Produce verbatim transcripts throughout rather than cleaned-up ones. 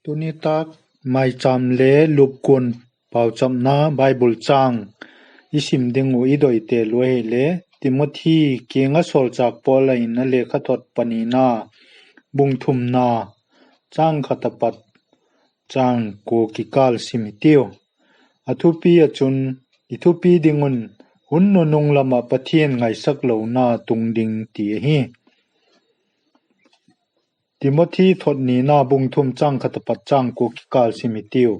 Tuni tâk mâichâm le lupkuan pauchapna Bible châng i sim ding uh i doi tel uh ahile, Timothi kiang ah sawlchâk Paul in a lekhathot panina, bung thumna, châng khat a pat châng kua kikâl sim hitiu. A thupi ah chun, i thupi ding un, Hun nunung lam ah Pathian ngaisak lona tung ding, ti ahi. Timothi thot nina bung thum châng khat a pat châng kua kikâl sim hitiu.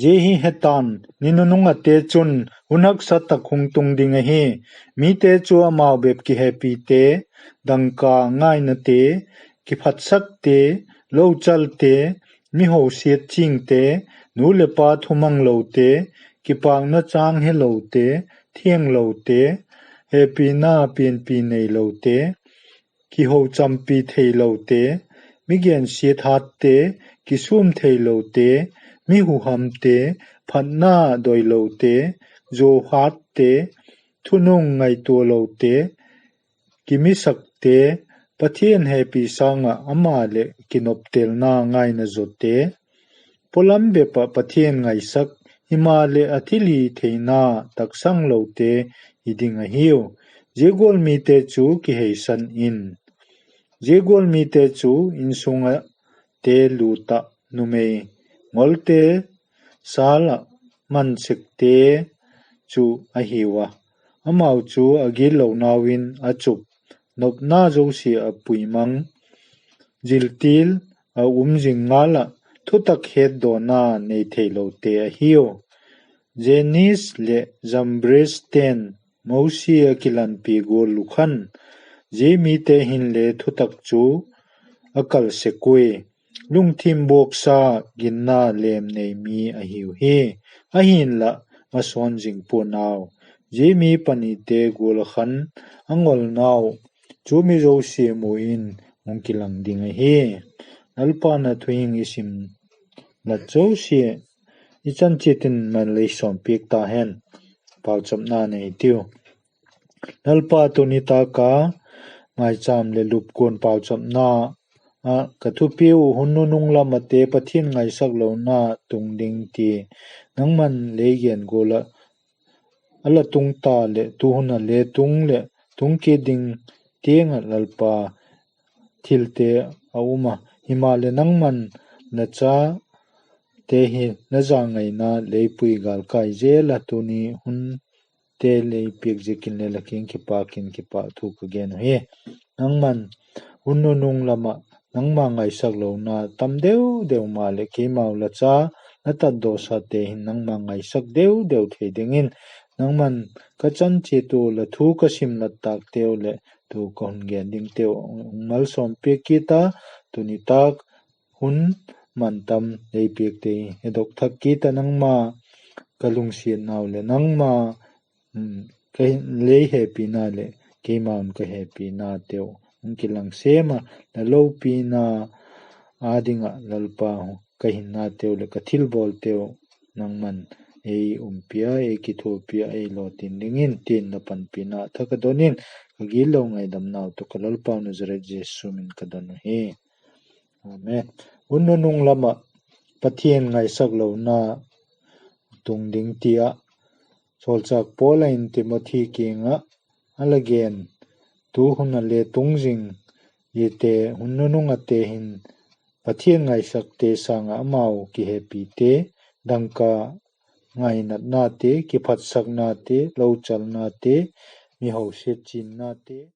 Zia hi he ta'n, ni nunung ate chun hun haksa tak hung tung ding ahi. Mite chu amau bep kihepite, dangka ngainate, kiphatsakte, lochalte, mi hosiat chingte, nu leh pa thumanglote, kipakna châng helote, thianglote, hepina pianpi neilote, kihochampi theilote, mi gensiat hatte, kisûm theilote, mi huhamte, phatna doilote, zuau hatte, thunung ngaitualote, kimisakte, Pathian hepi sâng ah ama leh kinoptelna ngaina zote, pawlam bep ah Pathian ngaisak, himaleh a thilhitheina taksang lote hi ding ahiu. Zia gual mite chu kiheisan in. Zia gual mite chu insung ah te lût ah numei ngolte sâl ah man sekte chu ahiu a, amau chu a gitlonau in a chup, nopna zosia a pui mang, ziltil a um zing ngal ah, thutak hetdawna nei theilote ahiu. Jannes leh Jambres te'n Mosi a kilanpi gual uh khan, zia mite hinle thutak chu a kal sek ui, lungthim buaksa, ginna lem nei mi ahiu hi. Ahinlah, a sawn zing pua'n au, zia mi panite gual ah khan a ngolnau chu mi zosia mu in hung kilang ding ahi. Lalpa'n a thuhing i sim lat zosia i chan chiat in mal ei sawmpiak ta hen. Pauchapna nei hitiu. Lalpa, tuni tâk a mâichâm leh lupkuan pauchapna ah ka thupi uh, hun nunung lam ate Pathian ngaisak lona tung ding ti nangma'n lei gen gual ah a la tung ta leh, tuhun a le tung leh tung kit ding tiang ah Lalpa, thilte a um a, himaleh nangma'n la chate hi la zangaina lei pui gâlkai zel a, tuni hunte lei piak ziakin le la kiang kipâk in kipâk thu ka gen uhi. Nangma'n hun nunung lam ah nangma ngaisak lona tam deu deu maleh keimau la cha, la tatdawsate hin nangma ngaisak deu deu thei dingin, nangma'n ka chan chiat ua la thu ka sim lat tâkteu leh tu ka hun gen dingteu hung malsawmpiak kit a, tuni tâk hun man tam lei piakte hi dok thak kit a, nangma ka lungsiatnau leh nangma lei hepina leh keimau'n ka hepinateu hung kilang sêm a, la lopina â ding ah Lalpa, ka hinnateu leh ka thilbawlteu nangma'n ei umpi a, ei kithuapi a, ei lawtin dingin tin la panpina thak a don in, ka gitlo ngaidamnau tawh ka Lalpau Nazaret Jesu min ka don uhi. Amen. Hun nunung lam ah Pathian ngaisak lona tung ding ti ah sawlchâk Paul in Timothi kiang ah a la gen, tu hun a le tung zing ziate, hun nunung ate hin Pathian ngaisakte sâng ah amau kihepite, dangka ngainatnate, kiphatsaknate, lochalnate, mi hosiat chinnate,